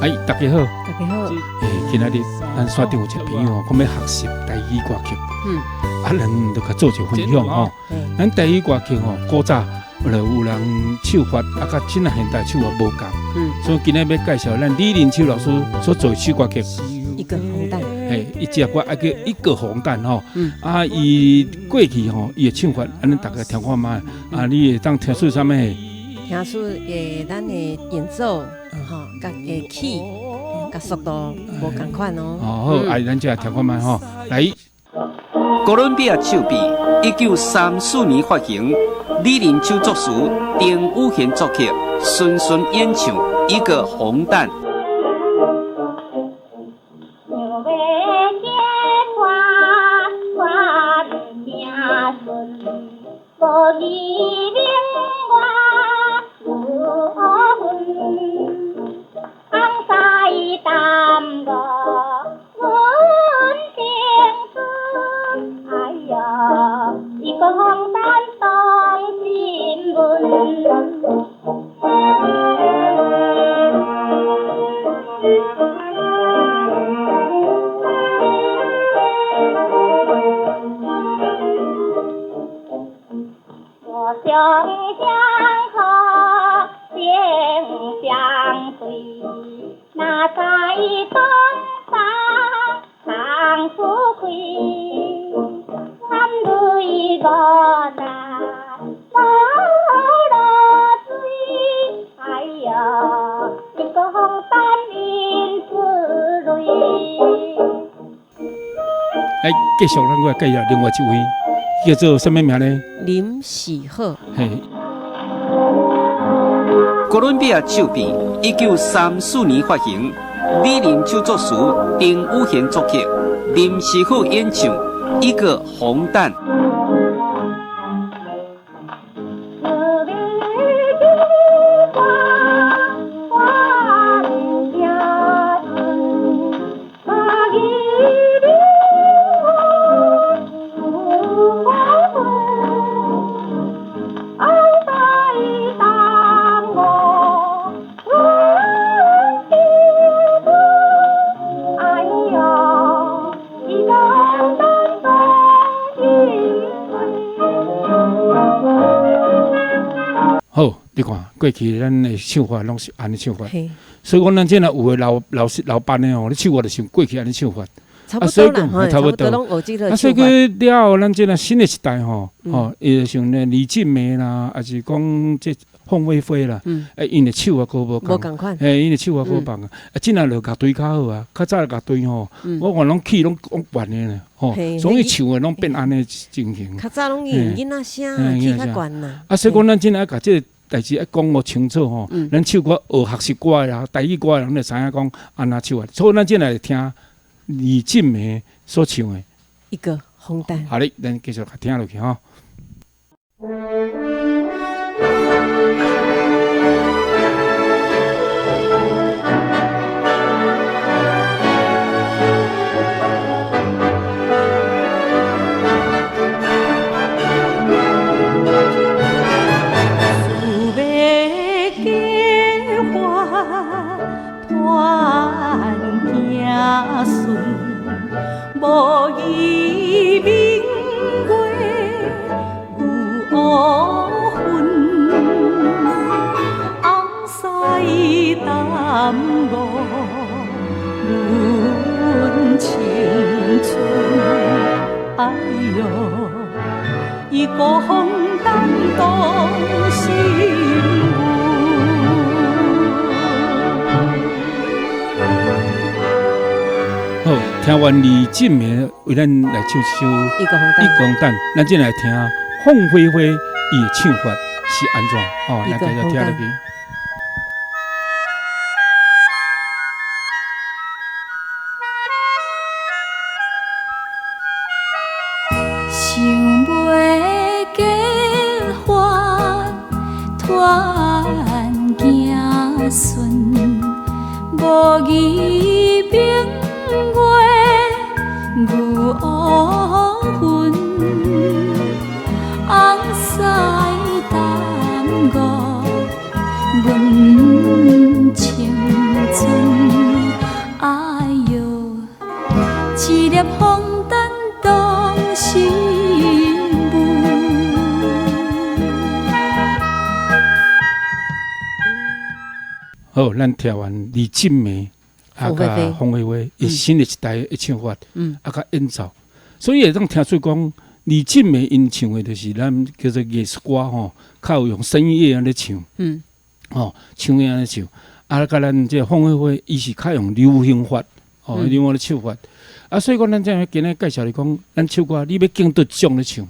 哎，大家好，大家好。欸，今仔日咱煞頂有一個朋友吼，講欲學習台語歌曲，啊，咱就共做一個分享吼。咱台語歌曲吼，古早就有人唱法，啊，佮這若現代唱法無仝。所以今仔日欲介紹咱李林秋老師所做的首歌曲。一個紅蛋。嘿，伊這歌啊叫一個紅蛋吼。啊，伊過去吼，伊的唱法，按呢逐家聽看覓，啊，你會當聽出啥物？聽出咱的演奏，吼，佮起，佮速度無仝款哦。哦，好，啊，咱這來聽看覓吼，來。哥倫比亞唱片，1934年發行，李林秋作詞，丁宇賢作曲，孫孫演唱《一個紅蛋》。哎，繼續咱閣來介紹另外一位，叫做啥物名呢？林喜鶴。嘿。哥倫比亞唱片，1934年發行，李林秋作詞，丁宇賢作曲，林喜鶴演唱《一個紅蛋》。好，你看過去咱的唱法攏是按呢唱法，所以講咱這若有的老老師老班的吼，你唱法就像過去按呢唱法，差不多啦，差不多。啊，所以講了後，咱這若新的一代吼，吼，伊就像咧李靜梅啦，抑是講這鳳飛飛啦，欸，𪜶的唱法閣無仝，嘿，𪜶的唱法閣無仝啊。啊，這若就樂隊較好啊，較早樂隊吼，我看攏起攏攏懸的呢，吼，所以唱的攏變按呢情形。較早攏用囡仔聲，起較懸啦。啊，所以講咱這若共這個代誌愛講予清楚吼，咱唱歌學學習歌的人，台語歌的人就知影講按怎唱啊。所以咱這來聽李靜梅所唱的《一個紅蛋》。好咧，咱繼續共聽落去吼。無義明月有烏雲，紅婿耽誤阮青春。哎喲，一個紅蛋動心阮。好，聽完李靜梅為咱來唱一首《一個紅蛋》，一個紅蛋，咱這來聽鳳飛飛伊的唱法是按怎？哦，咱繼續聽落去。想袂結髮團子孫，無義明月有烏雲，紅婿耽誤阮青春。好，咱聽完李進梅啊，佮馮慧慧，伊新的一代的唱法，啊，佮演奏，所以會當聽出講李進梅𪜶唱的就是咱叫做藝術歌吼，較有用聲樂按呢唱，吼，唱樂按呢唱，啊，佮咱這個鳳飛飛，伊是較用流行法，吼，另外的唱法，啊，所以講咱這今日介紹你講，咱唱歌你欲揀佗種咧唱。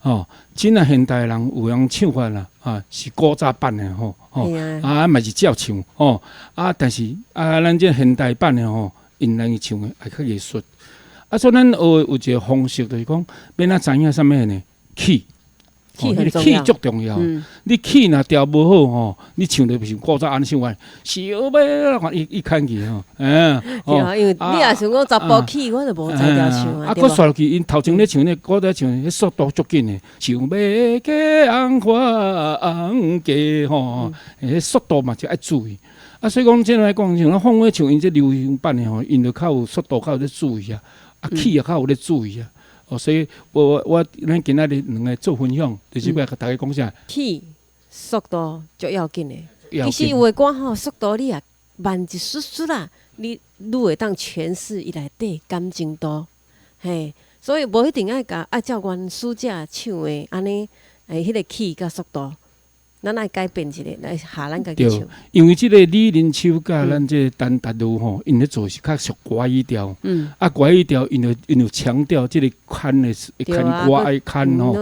吼，真啊現代人有樣唱法啦，啊是古早版的吼，吼啊嘛是照唱吼，啊但是啊咱這現代版的吼，𪜶來唱的會較藝術。啊所以咱學的有一個方式，就是講欲按怎知影啥物呢？氣，氣足重要。你氣若調無好吼，你唱的是古早按呢唱法，想欲看伊伊牽去吼，嗯，對啊，因為你若想講查埔氣，我就無才調唱啊。啊，閣煞落去，𪜶頭前咧唱咧，古早唱彼速度足緊的，想欲嫁紅花紅嫁吼，彼速度嘛就愛注意。啊，所以講這來講，像咱鳳飛唱𪜶這流行版的吼，𪜶就較有速度，較有咧注意啊，啊氣也較有咧注意啊。哦，所以我咱今仔日兩个做分享，就是欲共大家講啥？氣速度足要緊的。其實有的歌吼，速度你也慢一絲絲啦，你愈會當詮釋伊內底感情度。嘿，所以無一定愛共愛照原始者唱的按呢，彼个氣佮速度。咱愛改變一下來下咱家己唱。因為這个李林秋佮咱這個陳達如吼，𪜶咧做是較屬國語調。啊，國語調，𪜶就強調這個牽的牽歌愛牽吼。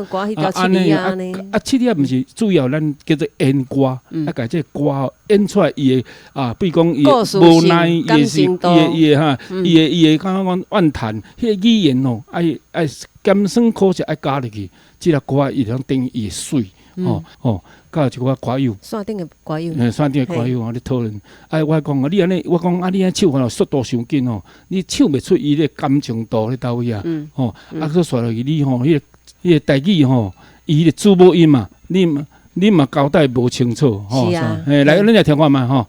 啊，按呢啊啊，這個毋是主要，咱叫做演歌，啊，共這個歌吼演出來伊的啊，比如講伊的無奈，伊的是伊的伊的哈，伊的伊的感覺講怨嘆，彼个語言吼，愛愛鹹酸苦澀愛加入去，這个歌伊會當等於伊會媠，吼吼。佮一寡歌友，線頂的歌友，線頂的歌友吼咧討論。哎，我講啊，你按呢，我講啊，你按呢唱法速度傷緊吼，你唱袂出伊个感情度咧佗位啊，吼，啊，閣煞落去你吼，彼个彼个台語吼，伊彼个主母音嘛，你嘛你嘛交代無清楚，吼，嘿，來，咱來聽看覓吼。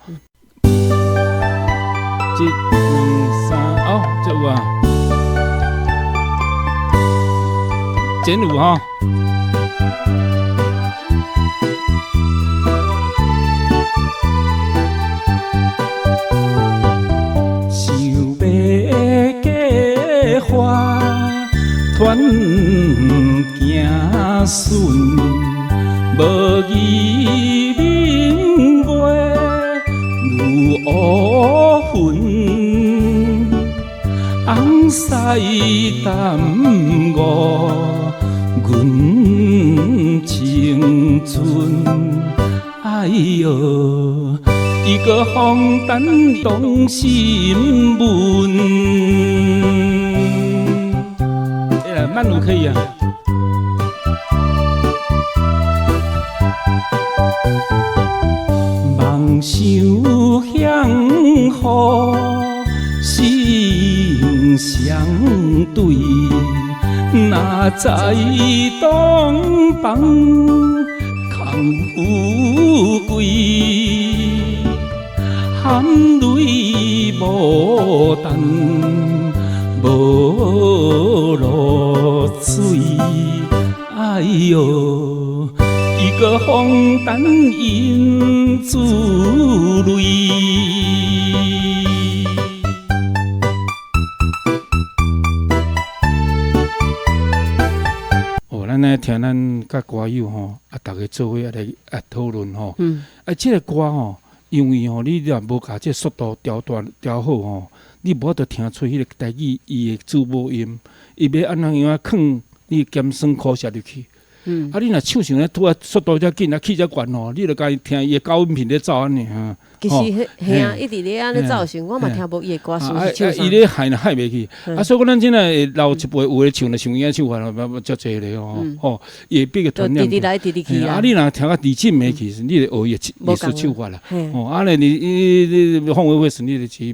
一、兩、三，哦，這有啊，真有吼。想欲嫁花团子孙，無義明月如烏雲，翁婿耽誤阮青春。哎喲，一个風塵動心門。哎，慢滷可以啊。夢想幸福心相對，哪知東方空富貴，含淚無等無露水。哎喲，一个風塵引珠淚。哦，咱來聽咱佮歌友吼，啊，逐家做伙啊來啊討論吼。啊，這个歌吼，因為吼，你若無共這速度調大調好吼，你無法度聽出彼个台語伊的主母音，伊欲按怎樣啊囥你鹹酸苦澀入去。啊！你若唱想咧，拄啊速度遮緊啊，氣遮懸吼，你就家己聽伊的高音頻咧走按呢哈。其實彼啊，一直咧按呢走的時陣，我嘛聽無伊的歌詞是唱啥。伊咧害害袂去。啊，所以講咱這若會老一輩有的唱就像伊按唱法，足濟咧吼，吼，伊會變個團直直來，直直去啊。啊，你若聽甲李進梅去，你就學伊藝術唱法啦。吼，啊咧你你你鳳飛飛時，你就是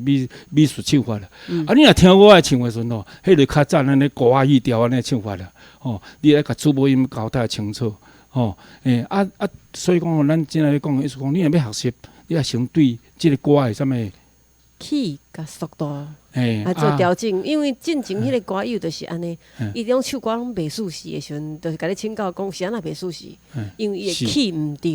美術唱法啦。啊，你若聽我的唱的時陣吼，彼个較早咱咧歌仔戲調按呢唱法啦。吼，你愛共主母音交代清楚，吼，欸，啊啊，所以講咱這咧講，意思講，你若欲學習，你愛先對這个歌的啥物氣佮速度來做調整，因為進前彼個歌友就是按呢，伊種唱歌攏袂舒適的時陣，就是共你請教講是按怎袂舒適，因為伊的氣毋對，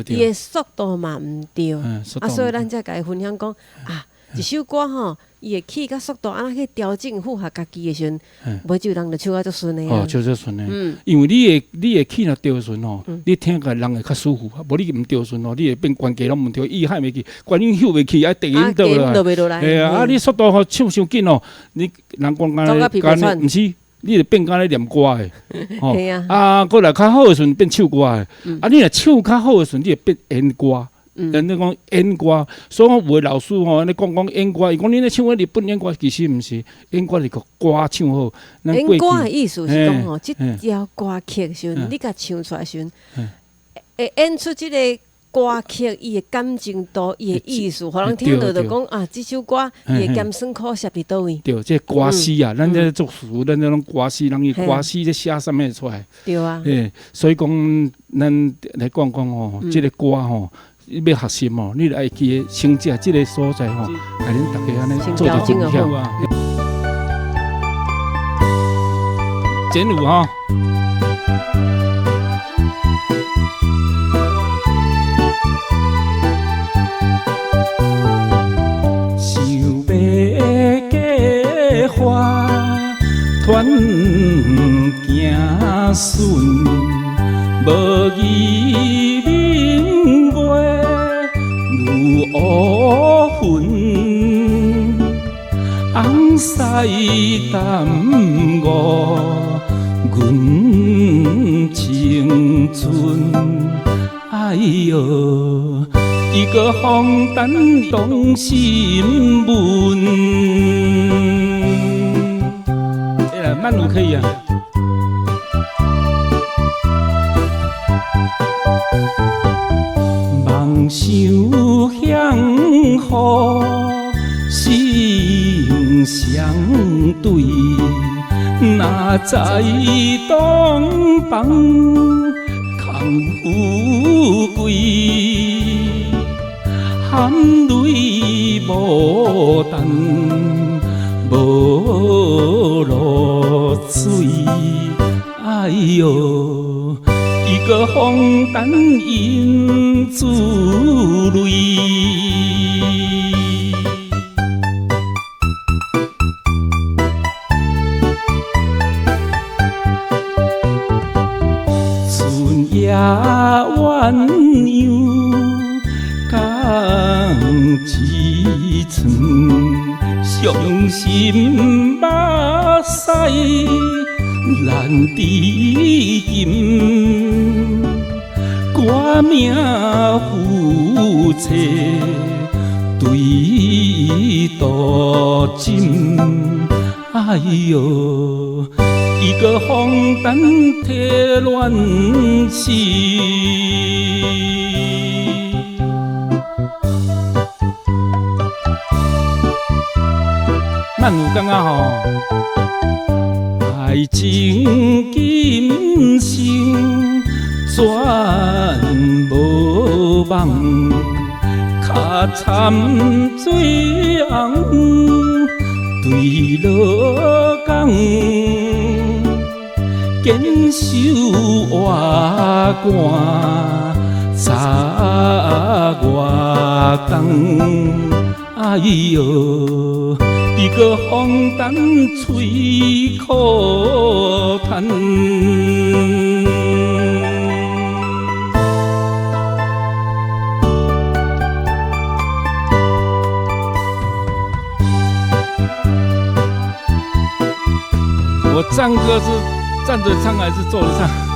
伊的速度嘛毋對，啊，所以咱才共伊分享講啊，一首歌吼，伊的氣佮速度按怎去調整符合家己的時陣，無少人就唱甲足順的。哦，唱足順的，因為你的氣若對順吼，你聽個人會較舒服。無你毋對順吼，你會變關鍵攏毋對，意喊袂去，關音休袂去，啊，低音倒落來。嘿啊，啊，你速度吼唱傷緊哦，你人講敢若，毋是，你會變敢若念歌的，吼。啊，閣來較好的時陣變唱歌的，啊，你若唱較好的時陣，你會變演歌。人咧講演歌，所以講有的老師吼，按呢講講演歌，伊講你咧唱彼日本演歌，其實毋是，演歌是個歌唱好。演歌的意思是講吼，這條歌曲時陣，你共唱出來時陣，會演出這個歌曲伊的感情度，伊的意思，予人聽著就講啊，這首歌伊的甘酸苦澀佇佗位？對，這歌詞啊，咱這作詞，咱這攏歌詞，人伊歌詞咧寫啥物出來？對啊。所以講，咱來講講吼，這個歌吼。你欲學習哦，你愛記得先食這个所在吼，共恁大家按呢做一個分享啊。真有吼。想欲嫁花团行顺，无疑明月如乌云，尪婿耽误阮青春。哎哟，一个风尘动心门。哎，慢舞可以啊。梦想幸福心相对，哪知洞房空富贵，含泪无谈无落水，哎哟，一个风尘因珠泪。春夜鸳鸯共一床，伤心目屎难治今，歌命夫妻对渡枕，哎哟，一个风尘体乱心。咱有感觉吼，爱情今生全无望，跤参水红对落工，坚守活寒十外冬，哎哟，一个风尘吹苦叹。我唱歌是站着唱還是坐着唱？